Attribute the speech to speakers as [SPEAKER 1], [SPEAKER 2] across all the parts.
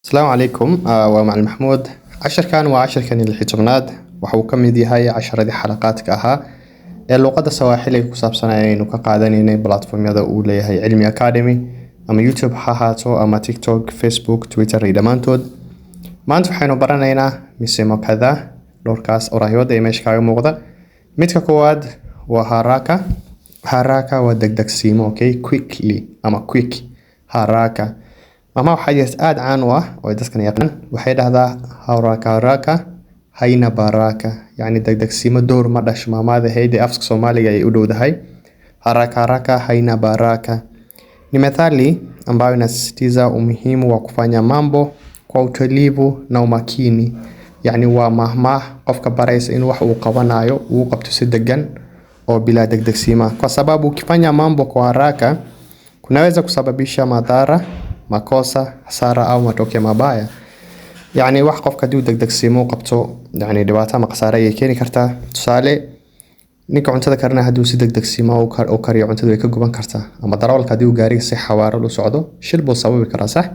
[SPEAKER 1] Asalaamu calaykum, waa Macalin Maxamuud. Casharkan waa casharkani 16aad. Waxa uu ka mid yahay casharadii xalaqaadka ahaa ee luqadda Sawaaxiliga ku saabsan ayaynu ka qaadanaynay platformyada uu leeyahay Cilmi Academy, ama YouTube ha ahaato ama TikTok, Facebook, Twitter iyo dhammaantood. Maanta waxaynu baranaynaa misemo kadhaa, dhowrkaas oraahyood ee meesha kaaga muuqda. Midka koowaad waa haraka. Haraka waa degdegsiimo, okay, quickly ama quick, haraka. Mama waxaa jirta aada caan u ah oo ay dadkan yaqaan, waxay dhahdaa "Haraka haraka haina baraka", yacni degdegsiimo door ma dhasho. Maamaada ahayd ee afka Soomaaliga ay u dhowdahay "Haraka haraka haina baraka" ni methali ambayo inasisitiza umuhimu wa kufanya mambo kwa utulivu na umakini. Yacni waa mahmaah qofka baraysa in wax uu qabanayo uu qabto si degan oo bila degdegsiima, kwa sababu ukifanya mambo kwa haraka kunaweza kusababisha madhara, makosa, hasara au matokeo mabaya. Yacni wax qofka haddii uu degdegsiimo u qabto, yacni dhibaato ama khasaare ayay keeni kartaa. Tusaale, ninka cuntada karinaya hadduu si degdegsiimo u kariyo, cuntada way ka guban kartaa, ama darawalka haddii uu gaariga si xawaaro u socdo, shil buu sababi karaa, sax?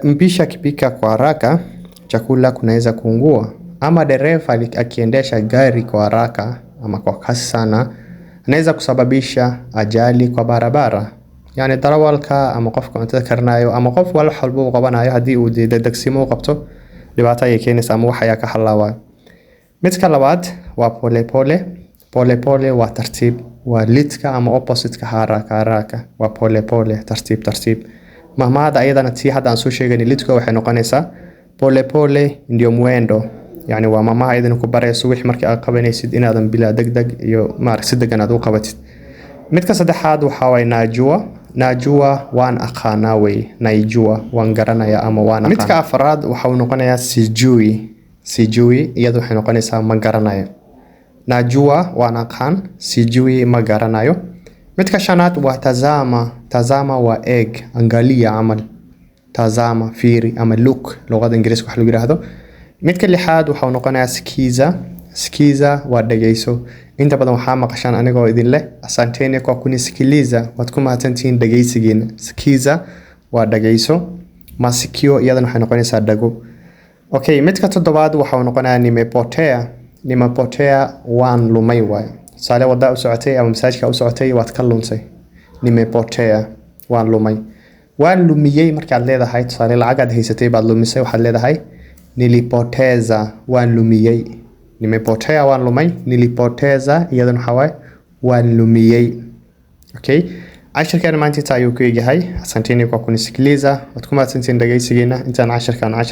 [SPEAKER 1] Mpishi akipika kwa haraka, chakula kunaweza kuungua, ama dereva akiendesha gari kwa haraka ama kwa kasi sana, anaweza kusababisha ajali kwa barabara. Yacni darawalka ama qofka cuntada karinayo ama qof wax walba uu qabanayo, haddii uu degdegsiimo u qabto, dhibaato ayay keenaysaa ama wax ayaa ka halaabaya. Midka labaad waa pole pole. Pole pole waa tartiib, waa lidka ama opposite-ka haraka haraka, waa pole pole, tartiib tartiib. Mahmaahda ayadana tii hadda aan soo sheegaynay lidka waxay noqonaysaa "Pole pole ndio mwendo". Yacni waa maahmaah ayadana ku barayso wixii markii aad qabanaysid inaadan bilaa degdeg iyo maarag si degan aad u qabatid. Midka saddexaad waxaa waaye najua. Najua waan aqaanaa wey, naijua waan garanayaa ama waan. Midka afraad waxa uu noqonayaa sijui. Sijui iyadu waxay noqonaysaa ma garanayo. Najua waan aqaan, sijui ma garanayo. Midka shanaad waa tazama. Tazama waa eeg, angalia camal, tazama fiiri ama look luqada Ingiriiska wax lagu yiraahdo. Midka lixaad waxa uu noqonayaa sikiza. Sikiza waa dhegeyso. Inta badan waxaa maqashaan anigoo idin leh "Asanteni kwa kunisikiliza", waad ku mahadsantihiin dhegeysigiina. Sikiza waa dhegeyso. Masikio iyadana waxay noqonaysaa dhago, okay. Midka toddobaad waxa uu noqonayaa nimepotea. Nimepotea waan lumay waayo. Tusaale, wadaa u socotay ama masaajidka u socotay, waad ka luntay. Nimepotea waan lumay. Waan lumiyey markaad leedahay, tusaale lacagaad haysatay baad lumisay, waxaad leedahay nilipoteza, waan lumiyey. Nimepotea waan lumay, nilipoteza iyadana waxaa waaye waan lumiyey, okay. Cashirkeena maanta intaa ayuu ku egyahay. Asanteni kwa kunisikiliza, waad ku mahadsantihiin dhegeysigiina. Intaan cashirkan cashir